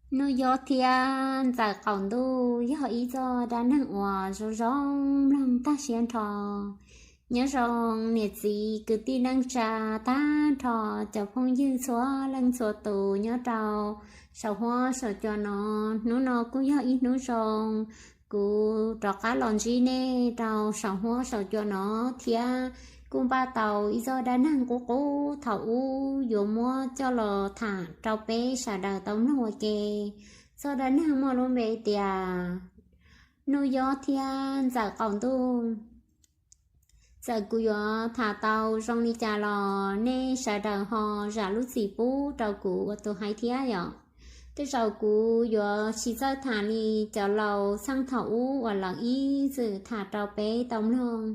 Nuj Yob thiab Ntxawm qaum ntuj yog ib txoj dab neeg uas zoo zoo mloog tag siab nrho. Nyob zoo niam txiv kwv tij neej tsa tag nrho cov phooj ywg txhua leej txhua tus nyob rau saum huab saum cua no, hnub no kuj yog ib hnub zoo kuv rov qab los ntsib nej rau saum huab saum cua no thiab kuj npaj tau ib txoj dab neeg qub qub thaum ub yuav muab coj los tham rau peb sawv daws tau mloog ua ke. Txoj dab neeg muaj lub npe tias Nuj Yob thiab Ntxawm qaum ntuj. Txawm kuv yuav tham tau zoo li cas los nej sawv daws ho zam lub txim pub rau kuv ua tus hais thiab yom. Tej zaum kuv yuav tsis txawj tham li cov laus txheej thaum ub uas lawv ib txwm tham rau peb tau mloog.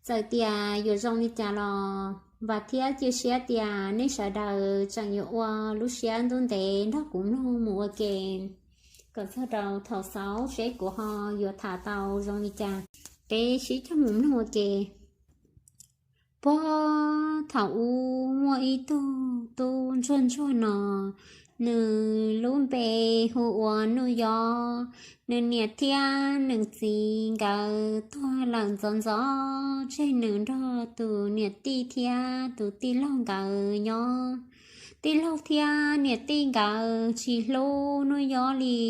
Txawm tias yuav zoo li cas los vam thiab cia siab tias nej sawv daws tseem yuav ua lub siab ntuj ntev nrog kuv mloog mus ua ke kom txog rau thaum xaus seb kuv ho yuav tham tau zoo li cas. Peb sib cog mus mloog ua ke. Puag thaum ub muaj ib tug tub ntsuag ntsuag no, nws lub npe hu ua Nuj Yob. Nws niam thiab nws txiv nkawd tuag lawm ntxov ntxov, tseg nws nrog tus niam tij thiab tus tij laug nkawd nyob. Tij laug thiab niam tij nkawd tsis hlub Nuj Yob li.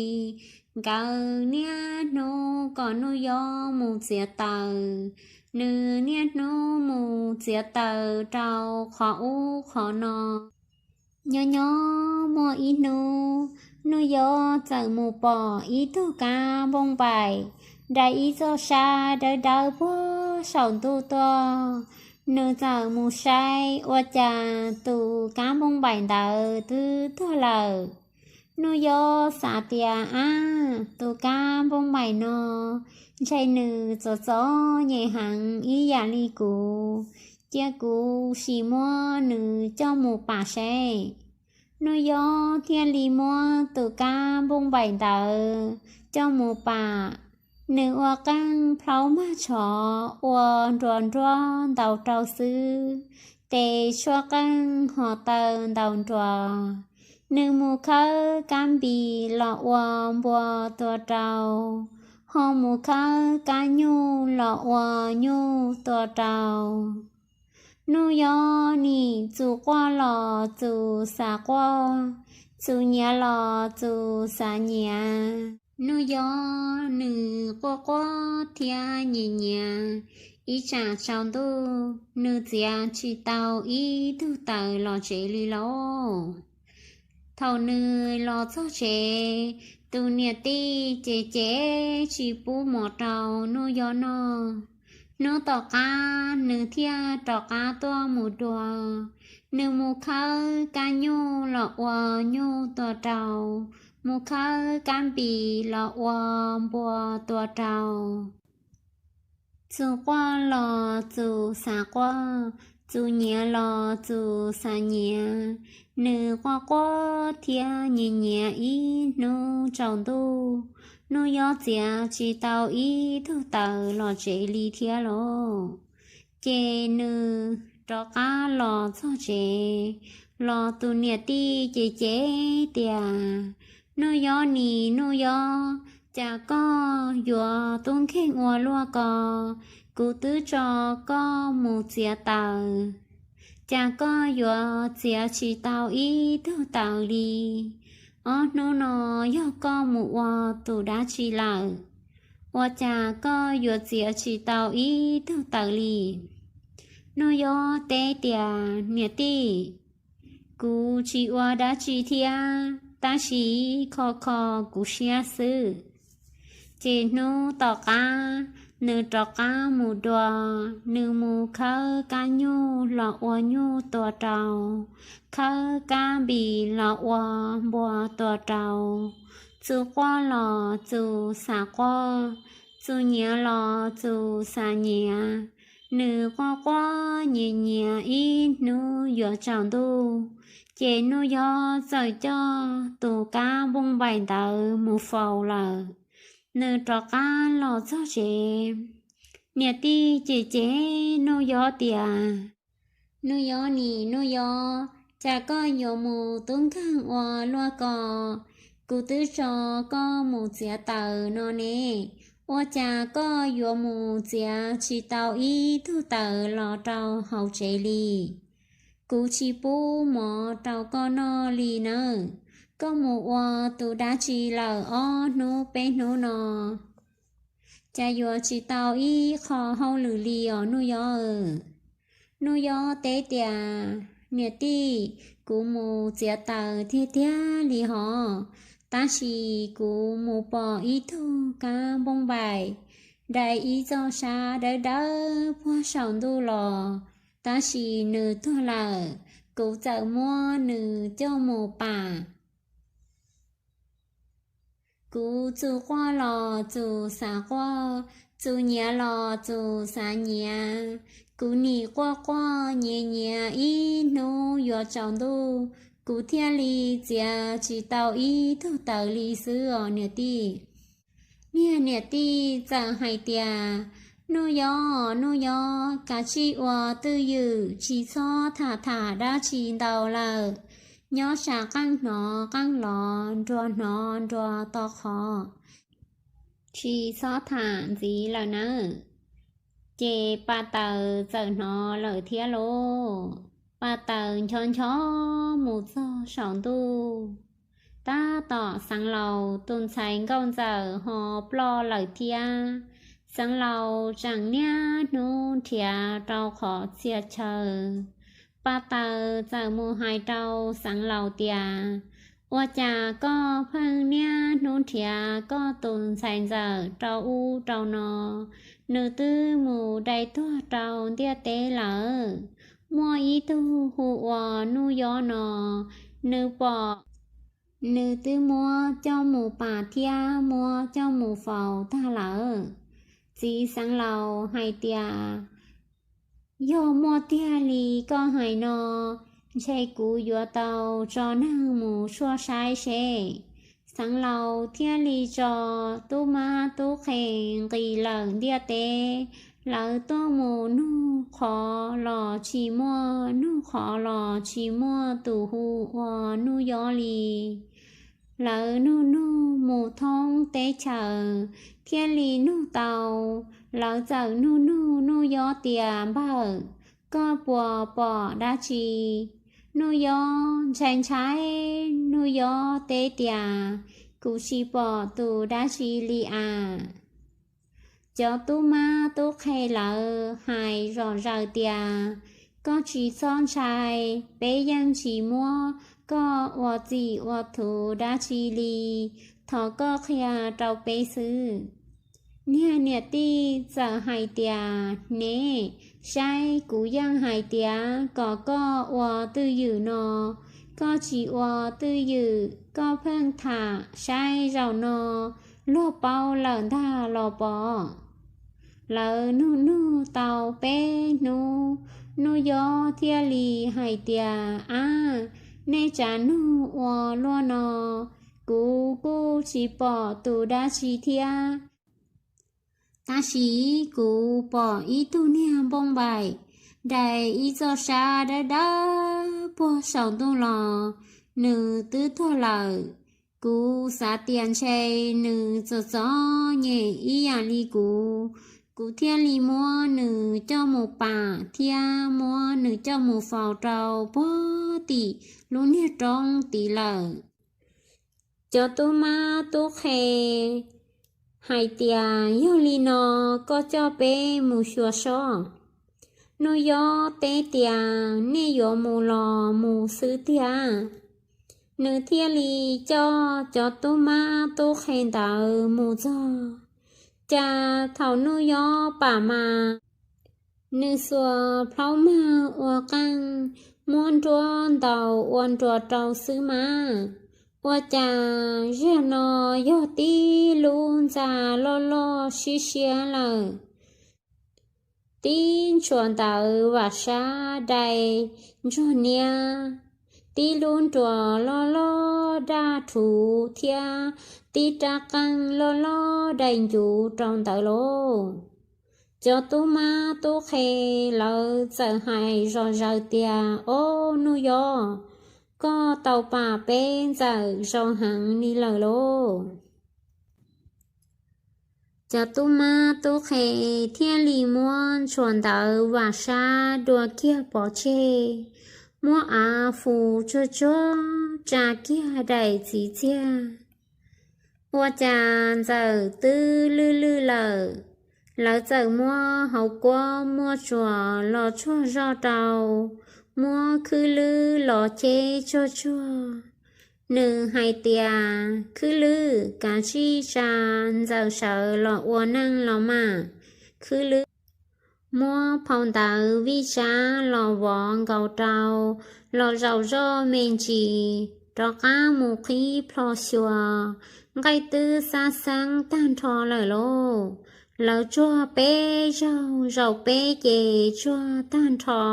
Nkawd niaj hnub kom Nuj Yob mus txiav taws, nws niaj hnub mus txiav taws rau qhov ub qhov no. Nyob nyob muaj ib hnub, Nuj Yob txawm mus pom ib tug kab npoo npaim nraim ib txoj sab dawb dawb puag saum ntuj tuaj. Nws txawm mus saib ua cas tus kab npoo npaim ntawd twb tuag lawm. Nuj Yob xav tias, ab, tus kab npoo npaim no ntshe nws txom txom nyem heev ib yam li kuv, cia kuv sim muab nws coj mus pam seb. Nuj Yob thiaj li muab tus kab npoo npaim ntawd coj mus pam. Nws ua qeej plaub mag tshov ua nruas nruab ntaus rau xwb, tes tshuab qeej ho taw ntaus nruas. Nws mus khawb kab npis los ua npua tua rau, ho mus khawb kab nyuj los ua nyuj tua rau. Nuj Yob nim txus quaj los txus xav quaj, txus nyiav los txus xav nyiav. Nuj Yob nws quaj quaj thiab nyiav nyiav, ib tsam tsaus ntuj nws txiav tsis tau ib tug taws los tsev li lauj. Thaum nws los txog tsev, tus niam tij ces cem tsis pub mov rau Nuj Yob noj. Hnub tom qab nws thiaj rov qab tuaj mus dua. Nws mus khawb kab nyuj los ua nyuj tua rau, mus khawb kab npis los ua npua tua rau. Txus quaj los txus xav quaj, txus nyiav los txus xav nyiav. Nws quaj quaj thiab nyiav nyiav ib hnub tsaus ntuj, Nuj Yob txiav tsis tau ib tug taws los tsev li thiab lauj. Ces nws rov qab los txog tsev, los tus niam tij ces cem tias, Nuj Yob nim Nuj Yob, cas koj yuav tub nkeeg ua luaj ko? Kuv twb tso koj mus txiav taws, cas koj yuav txiav tsis tau ib tug taws li? Ob hnub no yog koj mus ua tus dab tsi lawm, ua cas koj yuav txiav tsis tau ib tug taws li? Nuj Yob teb tias, Niam tij, kuv tsis ua dab tsi thiab, tab sis kho kho kuv siab xwb. Ces hnub tom qab, nws rov qab mus dua, nws mus khawb kab nyuj los ua nyuj tua rau, khawb kab npis los ua npua tua rau. Txus quaj los txus xav quaj, txus nyiav los txus xav nyiav. Nws quaj quaj nyiav nyiav ib hnub yuav tsaus ntuj, ces Nuj Yob txawm coj tus kab npoo npaim ntawd mus faus lawm. Nws rov qab los txog tsev, niam tij ces cem Nuj Yob tias, Nuj Yob nim Nuj Yob, cas koj yuav mus tub nkeeg ua luaj ko? Kuv twb tso koj mus txiav taws no ne, ua cas koj yuav mus txiav tsis tau ib tug taws los rau hauv tsev li? Kuv tsis pub mov rau koj noj li nawb. Koj mus ua tus dab tsi lawm ob hnub peb hnub no? Cas yuav tsis tau ib qho hauj lwm li os Nuj Yob? Nuj Yob teb tias, Niam tij, kuv mus txiav taws tiag tiag li hos, tab sis kuv mus pom ib tug kab npoo npaim dai ib txoj sab dawb dawb puag saum ntuj los, tab sis nws tuag lawm. Kuv txawm muab nws coj mus pam. Kuv txus quaj los txus xav quaj, txus nyiav los txus xav nyiav. Kuv nim quaj quaj nyiav nyiav ib hnub yuav tsaus ntuj, kuv thiaj li txiav tsis tau ib tug taws li xwb os niam tij. Niag niam tij txawm hais tias, Nuj Yob, Nuj Yob, kav tsij ua twj ywm, tsis txhob tham tham dab tsi ntau lawm. Nyob sam qeej hnov qeej los, nruas hnov nruas to qhov, tsis txhob tham ntxiv lawm nawb. Ces pa taws txawm hnov lawm thiab lauj. Pa taws ncho ncho mus txog saum ntuj, tab tom Xeev Laus tus ntxhais nkauj ntxawm ho ploj lawm thiab. Xeev Laus tseem niaj hnub nrhiav rau qhov txhia chaw. Pa taws txawm mus hais rau Xeev Laus tias, Ua cas koj pheej niaj hnub nrhiav koj tus ntxhais ntxawm rau ub rau no? Nws twb mus dai tuag rau ntiaj teb lawm. Muaj ib tug hu ua Nuj Yob no, nws pom, nws twb muab coj mus pam thiab muab coj mus faus tag lawm. Txiv Xeev Laus hais tias, Yog muaj tiag li koj hais no, ntshe kuv yuav tau tso neeg mus suaj saib seb. Xeev Laus thiaj li tso tub mab tub qhe nqis lawm ntiaj teb. Lawv tuaj mus nug qhov los tsis muaj, nug qhov los tsis muaj tus hu ua Nuj Yob li. Lawv nug nug mus thoob teb chaws thiaj li nug tau. Lawv txawm nug nug Nuj Yob tias, Npawg, koj puas pom dab tsi? Nuj Yob ntshai ntshai, Nuj Yob teb tias, Kuv tsis pom tus dab tsi li as. Cov tub mab tub qhe lawv hais zom zaws tias, Koj tsis txhob ntshai, peb yeej tsis muab koj ua txim ua thuv dab tsi li, thov koj qhia rau peb xwb. Niag niam tij txawm hais tias, Neb saib, kuv yeej hais tias kom koj ua twj ywm no, koj tsis ua twj ywm, koj pheej tham saib zaum no luag paub lawm ntag los pom. Lawv nug nug tau peb hnub, Nuj Yob thiaj li hais tias, Ab, nej tsav nug ua luaj no, kuv kuj tsis pom tus dab tsi thiab. Tab sis kuv pom ib tug niag npoo npaim dai ib txoj sab dawb dawb puag saum ntuj los, nws twb tuag lawm. Kuv xav tias ntshe nws txom txom nyem ib yam li kuv, kuv thiaj li muab nws coj mus pam thiab muab nws coj mus faus rau puag tim lub niag roob tid lawm. Cov tub mab tub qhe hais tias, Yog li no, koj coj peb mus xyuas sob. Nuj Yob teb tias, Nej yuav mus los mus xwb tiag. Nws thiaj li coj cov tub mab tub qhe ntawd mus txog. Cas thaum Nuj Yob pam mas, nws xuas plaub mag ua qeej, muab nruab ntaus ua nruas rau xwb mas, ua cas zaum no yog tib lub ntxa loj loj siab siab lawm. Tib ntshua ntawv vam sab dai ntsuag niab, tib lub nruas loj loj daj rhuv thiab tib rab qeej loj loj dai ncuv rau ntawd lauj. Cov tub mab tub qhe lawv txawm hais zom zaws tias, Ob, Nuj Yob, Koj tau pam peb Ntxawm zoo heev li lawm lauj. Cov tub mab tub qhe thiaj li muab ntshua ntawv vam sab dua kiag pov tseg, muab av fu tsuag tsuag tsa kiag daim txiv txiag. Ua cas Ntxawm twb lwj lwj lawm, lawv txawm muab hauv kuab muaj tsuas los tsuag zoj rau, muab khwb lwb los ceb tsuag tsuag. Nws hais tias, Khwb lwb, kav tsij tsa, Ntxawm sawv los ua neej los mas. Khwb lwb muab phau ntawv vij tsab los vov nkaus rau, los zaum zoj me ntsis, rov qab mus qhib plho xyuas, nqaij twb xab xeeb tag nrho lawm lauj. Lawv tsuag peb zaug, zaum peb ces tsuag tag nrho,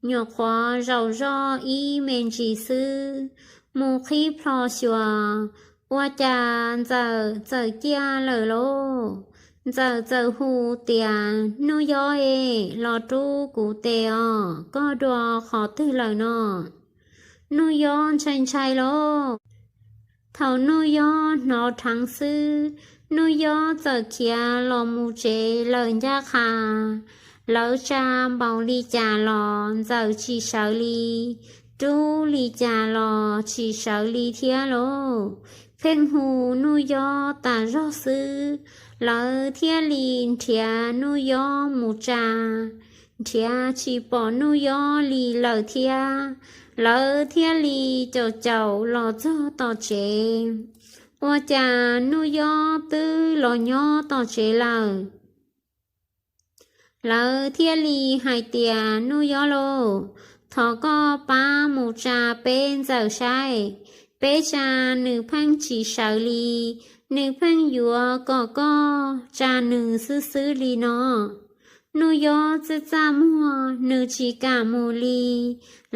nyuam qhuav zaum zoj ib me ntsis xwb, mus qhib plho xyuas, ua cas Ntxawm txawm ciaj lawm lauj. Ntxawm txawm hu tias, Hnub yob e, los rub kuv tes os, koj dua qhov twg lawm no? Hnub yob ntshai ntshai lauj. Thaum hnub yob hnov dheev xwb, hnub yob txawm khiav los mus tsev lawm ncaj qha. Lawv tsa npaum li cas los Ntxawm tsis sawv li, rub li cas los tsis sawv li thiab lauj. Pheej hu hnub yob tas zog xwb, lawv thiaj li nrhiav hnub yob mus tsa, nrhiav tsis pom hnub yob li lawm thiab. Lawv thiaj li caum caum los txog tom tsev, ua cas hnub yob twb los nyob tom tsev lawm. Lawv thiaj li hais tias, Hnub yob lauj, thov koj pab mus tsa peb Ntxawm saib, peb tsa nws pheej tsis sawv li, nws pheej yuav kom koj tsa nws xwb xwb li no. Hnub yob txaj txaj muag, nws tsis kam mus li.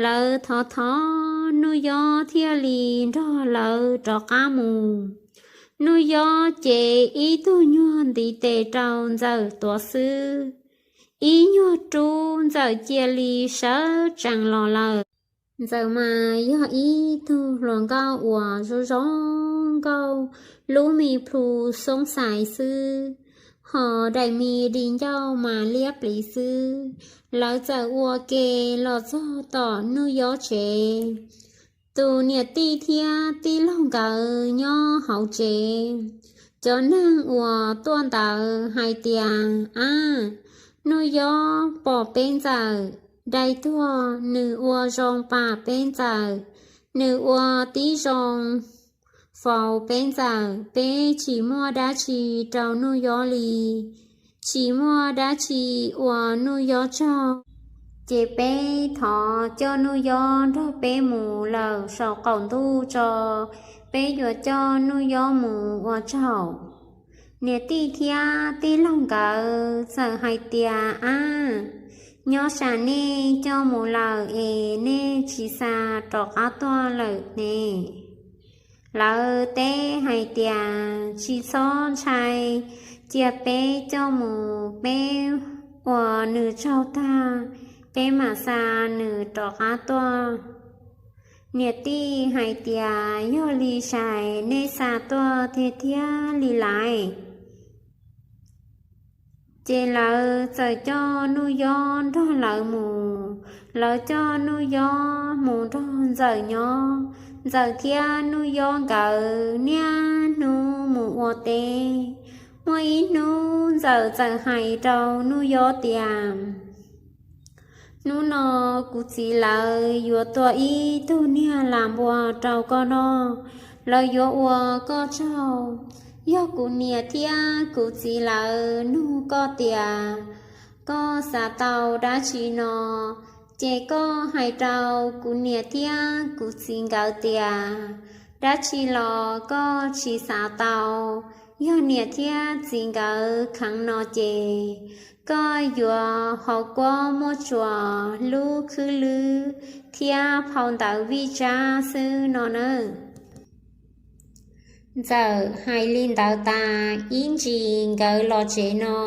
Lawv thov thov, hnub yob thiaj li nrog lawv rov qab mus. Hnub yob cev ib tug nyuag ntiv tes rau Ntxawm tuav xwb, ib nyuag rub Ntxawm cia li sawv tsees los lawm. Ntxawm mas yog ib tug hluas nkauj uas zoo zoo nkauj, lub me plhu xoob xais xwb, ho daim me di ncauj mas liab pliv xwb. Lawv txawm ua ke los txog tom Hnub yob tsev. Tus niam tij thiab tij laug nkawd nyob hauv tsev. Cov neeg uas tuaj ntawd hais tias, Ab, Hnub yob pom peb Ntxawm dai tuag, nws ua zoo pam peb Ntxawm, nws ua tib zoo faus peb Ntxawm, peb tsis muaj dab tsi rau Hnub yob li, tsis muaj dab tsi ua Hnub yob tsaug. Ces peb thov coj Hnub yob nrog peb mus lawm saum qaum ntuj tso, peb yuav coj Hnub yob mus ua tsaug. Niam tij thiab tij laug nkawd txawm hais tias, Ab, nyob tsam nej coj mus lawm es nej tsis xa rov qab tuaj lawm ne? Lawv teb hais tias, Tsis txhob ntshai, cia peb coj mus, peb ua nws tsaug tag, peb mam xa nws rov qab tuaj. Niam tij hais tias, Yog li ces nej xa tuaj tiag tiag li lais. Ces lawv txawm coj Hnub yob nrog lawv mus. Lawv coj Hnub yob mus nrog Ntxawm nyob. Ntxawm thiab Hnub yob nkawd niaj hnub mus ua teb. Muaj ib hnub Ntxawm txawm hais rau Hnub yob tias, Hnub no kuv txiv lawv yuav tua ib tug niag las npua rau koj noj, lawv yuav ua koj tsaug. Yog kuv niam thiab kuv txiv lawv nug koj tias koj xav tau dab tsi no, ces koj hais rau kuv niam thiab kuv txiv nkawd tias dab tsi los koj tsis xav tau. Yog niam thiab txiv nkawd kheev no ces koj yuav hauv kuab muaj tsuas lub khwb lwb thiab phau ntawv vij tsab xwb no nawb. Ntxawm hais li ntawd tas ib ntsis nkawd los tsev no,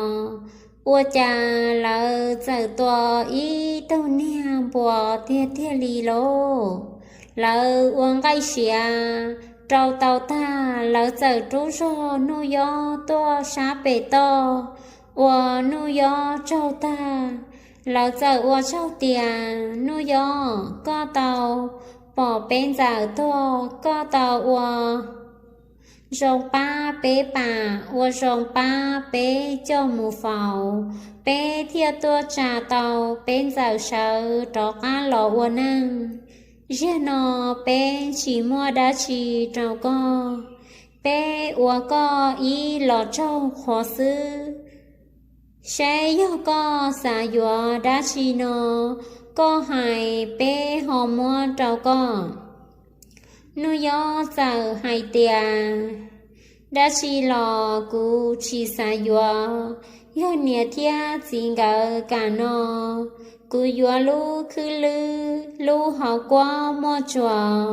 ua cas lawv txawm tua ib tug niag npua tiag tiag li lauj. Lawv ua nqaij siav rau tau tag, lawv txawm rub zog Nuj Yob tuaj sab pem toj ua Nuj Yob tsaug tag. Lawv txawm ua tsaug tias, Nuj Yob, koj tau pom peb ntxawm tuag, koj tau ua zoo pab peb pam, ua zoo pab peb coj mus faus, peb thiaj tuaj tsa tau peb ntxawm sawv rov qab los ua neej. Zaum no peb tsis muaj dab tsi rau koj, peb ua koj ib los tsaug qhuav xwb. Saib yog koj xav yuav dab tsi no, koj hais peb ho muab rau koj. Nuj Yob txawm hais tias, Dab tsi los kuv tsis xav yuav, yog niam thiab txiv nkawd kam no, kuv yuav lub khwb lwb, lub hauv kuab muaj tsuas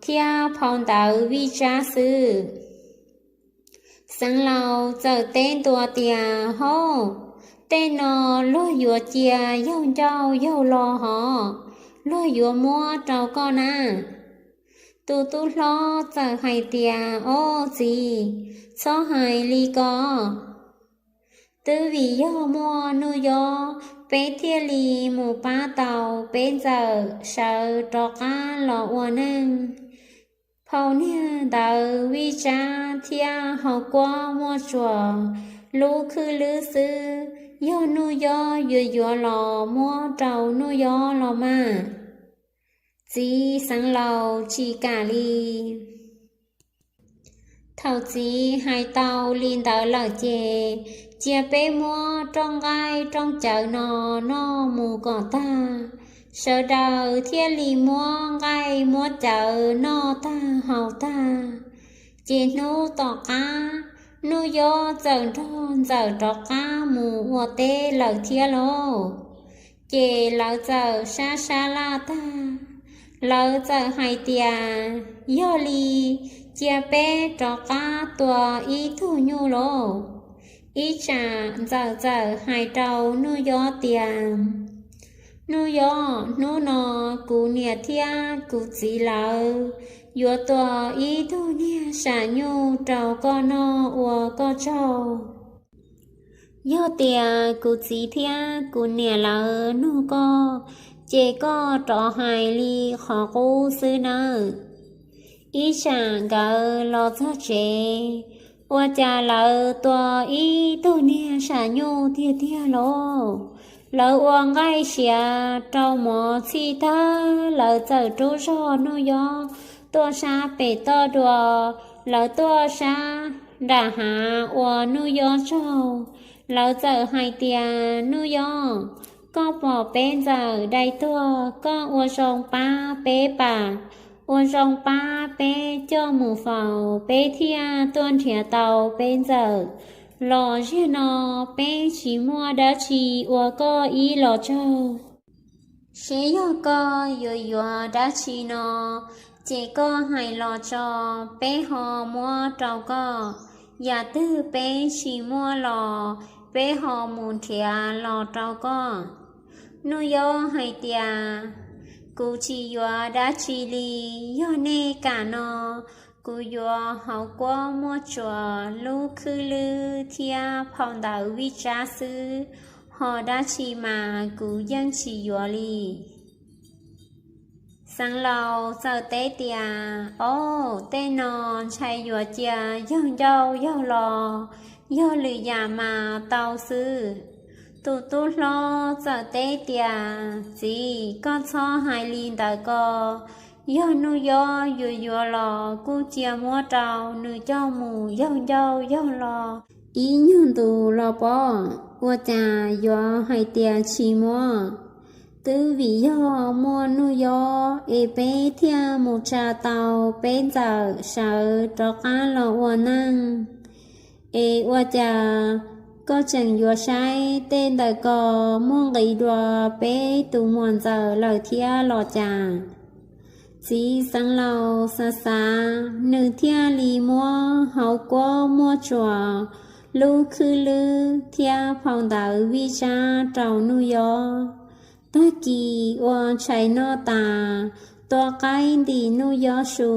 thiab phau ntawv vij tsab xwb. Xeev Laus txawm teb ntua tias, Hov, tej no luag yuav cia yaug ncauj yaug lo hov, luag yuav muab rau koj na. Tus tub hlob txawm hais tias, Ob txiv, txhob hais li ko. Twb vim yog muaj Nuj Yob, peb thiaj li mus pab tau peb ntxawm sawv rov qab los ua neej. Phau niag ntawv vij tsab thiab hauv kuab muaj tsuas, lub khwb lwb xwb, yog Nuj Yob yuav yuav los muab rau Nuj Yob los mas. Txiv Xeev Laus tsis kam li. Thaum txiv hais tau li ntawd lawm ces, cia peb muab rooj nqaij rooj cawv no noj mus kom tag. Sawv daws thiaj li muab nqaij muab cawv noj tag haus tag, ces hnub tom qab, Nuj Yob txawm nrog ntxawm rov qab mus ua teb lawm thiab lauj. Ces lawv txawm sab sab laj tag, lawv txawm hais tias, Yog li, cia peb rov qab tua ib tug nyuj lauj. Ib tsam ntxawm txawm hais rau Nuj Yob tias, Nuj Yob, hnub no kuv niam thiab kuv txiv lawv yuav tua ib tug niag sam nyuj rau koj noj ua koj tsaug. Yog tias kuv txiv thiab kuv niam lawv nug koj, ces koj rov hais li qhov qub xwb nawb. Ib tsam nkawd los txog tsev, ua cas lawv tua ib tug niag sam nyuj tiag tiag lauj. Lawv ua nqaij siav rau mov txhij tag, lawv txawm rub zog Nuj Yob tuaj sab pem toj dua, lawv tuaj sab nram hav ua Nuj Yob tsaug. Lawv txawm hais tias, Nuj Yob, koj pom peb ntxawm dai tuag, koj ua zoo pab peb pam, ua zoo pab peb coj mus faus, peb thiaj tuaj nrhiav tau peb ntxawm. Los zaum no peb tsis muaj dab tsi ua koj ib los tsaug. Seb yog koj yuav yuav dab tsi no, ces koj hais los tso, peb ho muab rau koj. Yam twg peb tsis muaj los peb ho mus nrhiav los rau koj. Nuj Yob hais tias, Kuv tsis yuav dab tsi li, yog nej kam no, kuv yuav hauv kuab muaj tsuas, lub khwb lwb thiab phau ntawv vij tsab xwb, ho dab tsi mas kuv yeej tsis yuav li. Xeev Laus txawm teb tias, Ob, tej no ntshai yuav cia yaug ncauj yaug lo, yog lwm yam mas tau xwb. Tus tub hlob txawm teb tias, Txiv, koj txhob hais li ntawd ko, yog Nuj Yob yuav yuav los kuj cia muab rau nws coj mus yaug ncauj yaug lo ib nyuag ntus los pob, ua cas yuav hais tias tsis muab. Twb vim yog muaj Nuj Yob es peb thiaj mus tsa tau peb ntxawm sawv rov qab los ua neej. Es ua cas koj tseem yuav saib tej ntawm ko muaj nqis dua peb tus muam ntxawm lawm thiab los cas? Txiv Xeev Laus xav xav, nws thiaj li muab hauv kuab muaj tsuas, lub khwb lwb thiab phau ntawv vij tsab rau Nuj Yob. Tag kis ua tshais noj tas, tua qaib ntim Nuj Yob su,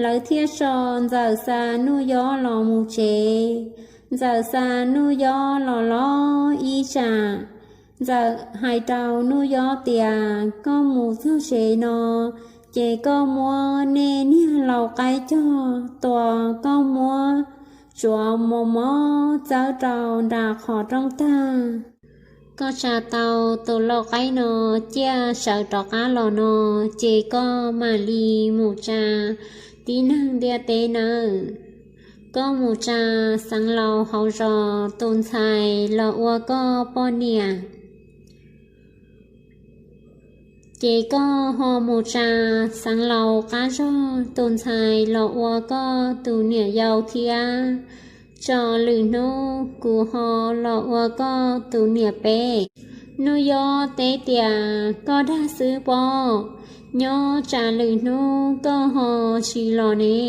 lawv thiaj tso Ntxawm xa Nuj Yob los mus tsev. Ntxawm xa Nuj Yob los los ib tsam, Ntxawm hais rau Nuj Yob tias, Koj mus txog tsev no, ces koj muab nej niag lau qaib cog tua, koj muab tsuav mos mos txawb rau nram qhov rooj tag. Koj tsa tau tus lau qaib no ciaj sawv rov qab los no, ces koj mam li mus tsa tib neeg ntiaj teb nawb. Koj mus tsa xeev laus hauv zos tus ntxhais los ua koj poj niam. Ces koj ho mus tsa xeev laus qab zog tus ntxhais los ua koj tus niam yau thiab. Tso lwm hnub kuv ho los ua koj tus niam peb. Nuj Yob teb tias, Koj dag xwb pob, nyob tsam lwm hnub koj ho tsis los ne.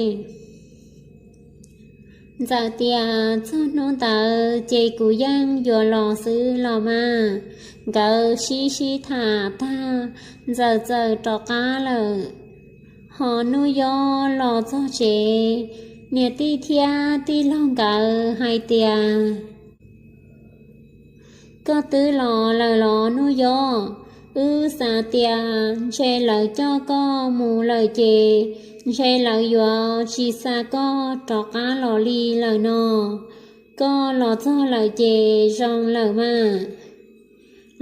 Ntxawm tias, Txog hnub ntawd ces kuv yeej yuav los xwb los mas. Nkawd sib sib tham tag, Ntxawm txawm rov qab lawm. Ho Nuj Yob los txog tsev, niam tij thiab tij laug nkawd hais tias, Koj twb los lawm los Nuj Yob? Wb xav tias ntshe lawv coj koj mus lawm ces ntshe lawv yuav tsis xa koj rov qab los li lawm no. Koj los txog lawm ces zoo lawm mas.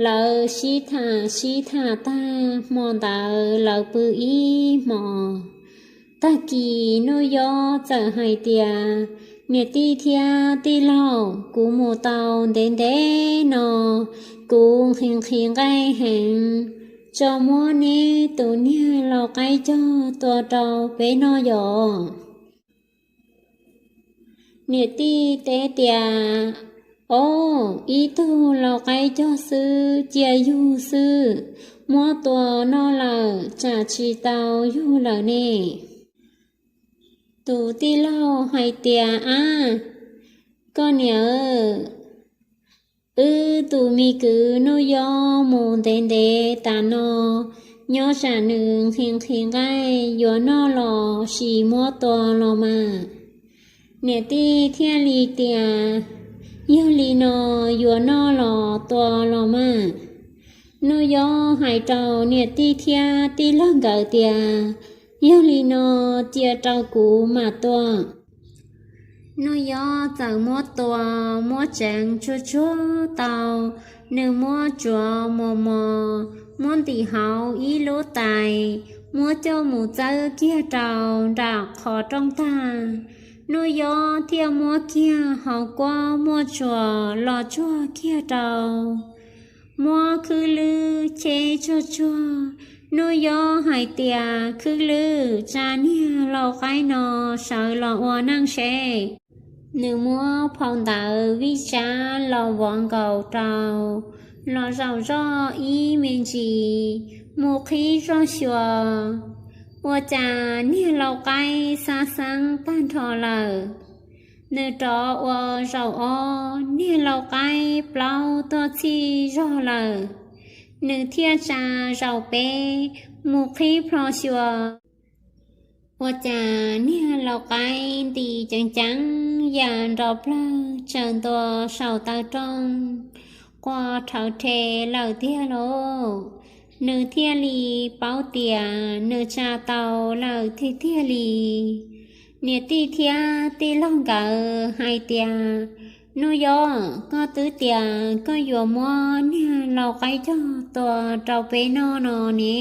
Lawv sib tham sib tham tag hmo ntawd lawv pw ib hmos. Tag kis Nuj Yob txawm hais tias, Niam tij thiab tij laug, kuv mus tau ntev ntev no, kuv nqhis nqhis nqaij heev, tso muab neb tus niag lau qaib cog tua rau peb noj yom. Niam tij teb tias, Ob, ib tug lau qaib cog xwb cia yug xwb, muab tua noj lawm tsam tsis tau yug lawm ne. Tus tij laug hais tias, Ab, koj niam, wb tus me kwv Nuj Yob mus ntev ntev tas no, nyob tsam nws nqhis nqhis nqaij yuav noj los sis muab tua los mas. Niam tij thiaj li tias, Yog li no yuav noj los tua los mas. Nuj Yob hais rau niam tij thiab tij laug nkawd tias, Yog li no cia rau kuv mam tua. Nuj Yob txawm muab tua, muab tseev tsuag tsuag tau, nws muab tsuav mos mos, muab ntim hauv ib lub tais, muab coj mus txawb kiag rau nram qhov rooj tag. Nuj Yob thiaj muab kiag hauv kuab muaj tsuas los tsuag kiag rau, muab khwb lwb cheb tsuag tsuag. Nuj Yob hais tias, Khwb lwb, tsa niag lau qaib no sawv los ua neej seb. Nws muab phau ntawv vij tsab los vov nkaus rau, los zaum zoj ib me ntsis, mus qhib zoj xyuas, ua cas niag lau qaib xab xeeb tag nrho lawm. Nws rov ua zaum ob, niag lau qaib plaub tuaj txhij zog lawm. Nws thiaj tsa zaum peb, mus qhib plho xyuas, ua cas niag lau qaib nti ceev ceev ya nrov plawg tsaws ntua saum taw rooj, qua rhawv rhe lawm tiag lauj. Nws thiaj li paub tias nws tsa tau lawm tiag tiag li. Niam tij thiab tij laug nkawd hais tias, Nuj Yob, koj twb tias koj yuav muab niag lau qaib cog tua rau peb noj no ne,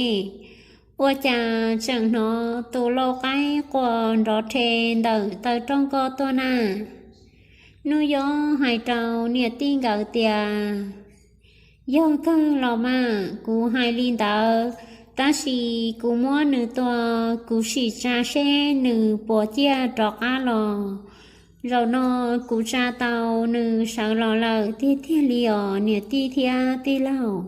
ua cas tseem hnov tus lau qaib quas nrov rhe ntawm taw rooj koj tuaj na? Nuj Yob hais rau niam tij nkawd tias, Yog kawg los mas, kuv hais li ntawd, tab sis kuv muab nws tua, kuv sim tsa seb nws puas ciaj rov qab los. Zaum no kuv tsa tau nws sawv los lawm tiag tiag li os niam tij thiab tij laug.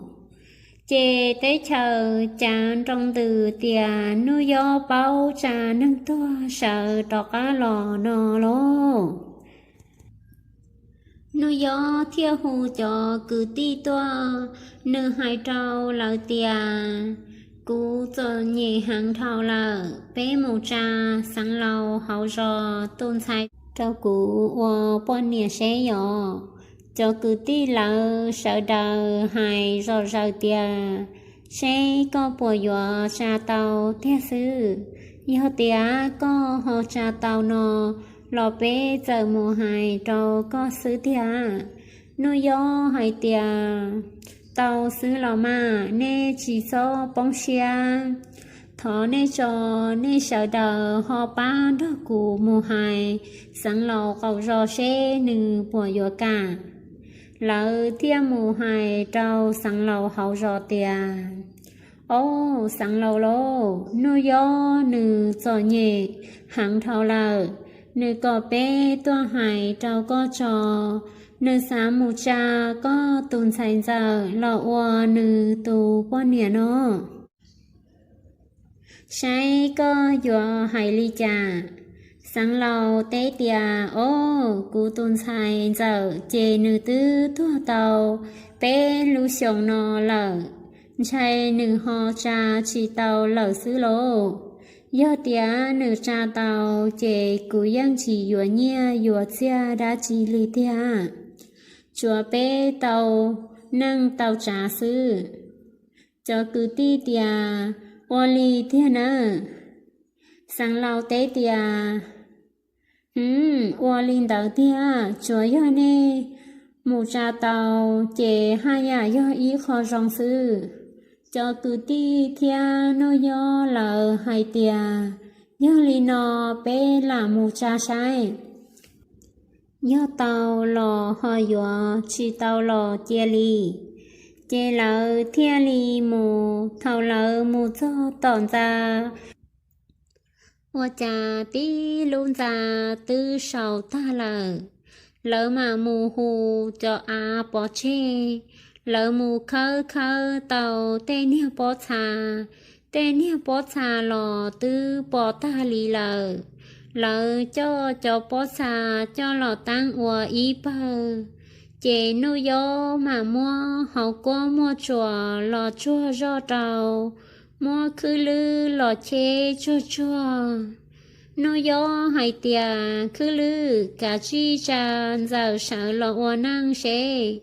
Ces teb chaws cav nroo ntws tias Nuj Yob paub tsa neeg tuag sawv rov qab los no lauj. Nuj Yob thiaj hu cov kwv tij tuaj, nws hais rau lawv tias, Kuv txom nyem heev dhau lawm, peb mus tsa xeev laus hauv zos tus ntxhais rau kuv ua poj niam seb yom. Cov kwv tij lawv sawv daws hais zom zaws tias, seb koj puas yuav tsa tau tiag xwb. Yog tias koj ho tsa tau no los peb txawm mus hais rau koj xwb tiag. Nuj Yob hais tias, tau xwb los mas, nej tsis txhob poob siab. Thov nej tso, nej sawv daws ho pab nrog kuv mus hais xeev laus qaum zos seb nws puas yuav kam. Lawv thiaj mus hais rau xeev laus hauv zos tias, ob, xeev laus lauj, Nuj Yob nws txom nyem heev dhau lawm, nws kom peb tuaj hais rau koj tso, nws xav mus tsa koj tus ntxhais ntxawm los ua nws tus poj niam no. Saib koj yuav hais li cas? Xeev laus teb tias, ob, kuv tus ntxhais ntxawm ces nws twb tuag tau peb lub xyoos no lawm, ntshai nws ho tsa tsis tau lawm xwb lauj. Yog tias nws tsa tau ces kuv yeej tsis yuav nyiaj yuav txiaj dab tsi li tiag, tsuav peb tau neej tau tsav xwb. Cov kwv tij tias, ua li tiag nawb. Xeev laus teb tias, ua li ntawd tiag, tsuav yog nej mus tsa tau ces haj yam yog ib qho zoo xwb. Cov kwv tij thiab Nuj Yob lawv hais tias, yog li no peb lam mus tsa saib, yog tau los ho yuav, tsis tau los cia li. Ces lawv thiaj li mus. Thaum lawv mus txog tom ntxa, ua cas tib lub ntxa twb sau tag lawm. Lawv mam mus hu cov av pov tseg, lawv mus khawb khawb tau tej niag pob txha, tej niag pob txha los twb pom tag li lawm. Lawv coj cov pob txha coj los teeb ua ib pawg, ces Nuj Yob mam muab hauv kuab muaj tsuas los tsuag zoj rau, muab khwb lwb los cheb tsuag tsuag. Nuj Yob hais tias, khwb lwb, kav tsij tsa Ntxawm sawv los ua neej seb.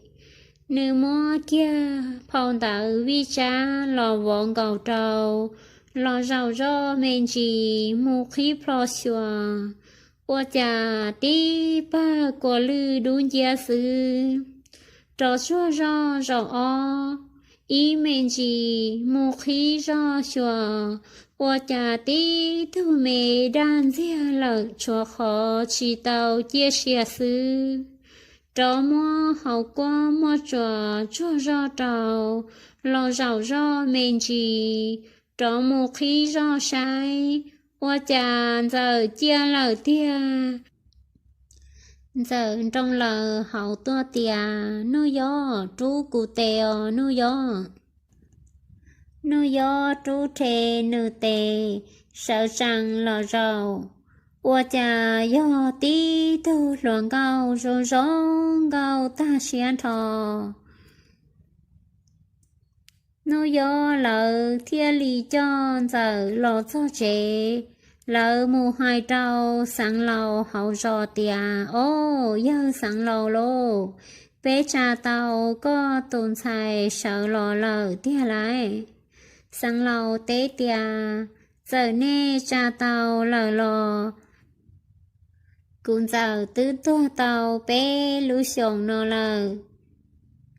Nws muab kiag phau ntawv vij tsab los vov nkaus rau, los zaum zoj me ntsis mus qhib plho xyuas, ua cas tib pawg kua lwj dub nciab xwb. Rov tsuag zoj zaum ob, ib me ntsis mus qhib zoj xyuas, ua cas tib tug me daj ntxiag lawm tshuav qhov tsis tau ciaj sia xwb. Rov muab hauv kuab muaj tsuas tsuag zoj rau, los zaum zoj me ntsis, rov mus qhib zoj saib, ua cas Ntxawm ciaj lawm tiag. Ntxawm nroo laws hauv tuaj tias, Nuj Yob, rub kuv tes os Nuj Yob. Nuj Yob rub rhe nws tes, sawv tsees los zaum, ua cas yog tib tug hluas nkauj zoo zoo nkauj tag siab nrho. Nuj Yob lawv thiaj li coj Ntxawm los txog tsev. Lawv mus hais rau xeev laus hauv zos tias, Au, yawg xeev laus lauj, peb tsa tau koj tus ntxhais sawv los lawm tiag lauj. Xeev laus teb tias, Txawm nej tsa tau lawm los kuv Ntxawm twb tuag tau peb lub xyoos no lawm.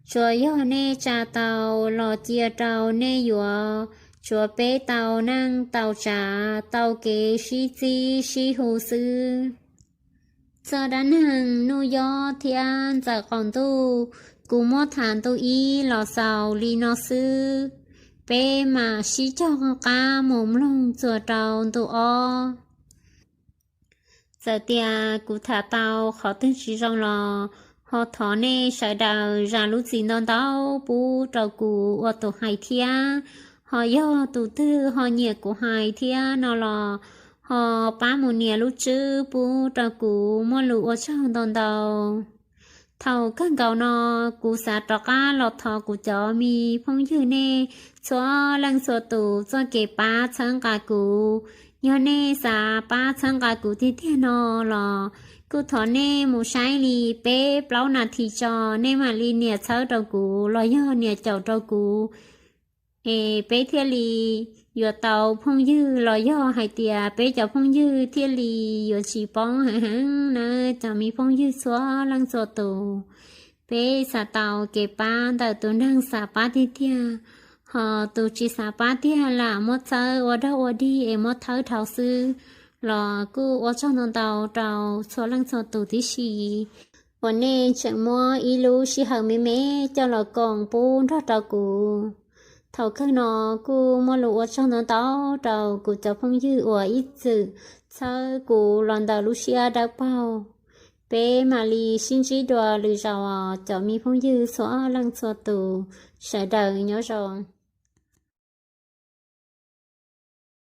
Tsuav yog nej tsa tau los cia rau nej yuav, tsuav peb tau neej tau tsav tau kev sib txib sib hu xwb. Txog dab neeg Nuj Yob thiab Ntxawm qaum ntuj, kuv muab tham ntu ib los xaus li no xwb. Peb mam sib cog qab mus mloog txuas rau ntu ob. Txawm tias kuv tham tau qhov twg tsis zoo los ho thov nej sawv daws zam lub txim ntau ntau pub rau kuv ua tus hais thiab. Ho yog tus twg ho nyiam kuv hais thiab no los ho pab mus nias lub tswb pub rau kuv, muaj lus ua tsaug ntau ntau. Thaum kawg nkaus no, kuv xav rov qab los thov kuv cov me phooj ywg nej txhua leej txhua tus txoj kev pab txhawb nqa kuv. Yog nej xav pab txhawb nqa kuv tiag tiag no los kuv thov nej mus saib li peb plaub nas this tso, nej mam li nias txhawb rau kuv los yog nias caum rau kuv. Es peb thiaj li yuav tau phooj ywg los yog hais tias peb cov phooj ywg thiaj li yuav tsis poob heev heev nawb cov me phooj ywg txhua leej txhua tus. Peb xav tau kev pab ntawm tus neeg xav pab tiag tiag, ho tus tsis xav pab tiag lam muab txhawb ua dog ua dig es muab thawb dhau xwb los kuj ua tsaug ntau ntau rau txhua leej txhua tus tib si uas nej tseem muab ib lub sij hawm me me coj los koom pub nrog rau kuv. Thaum kawg no kuj muaj lus ua tsaug ntau ntau rau kuv cov phooj ywg uas ib txwm txhawb kuv los ntawm lub siab dawb paug. Peb mam li sib ntsib dua lwm zaus os cov me phooj ywg txhua leej txhua tus, sawv daws nyob zoo.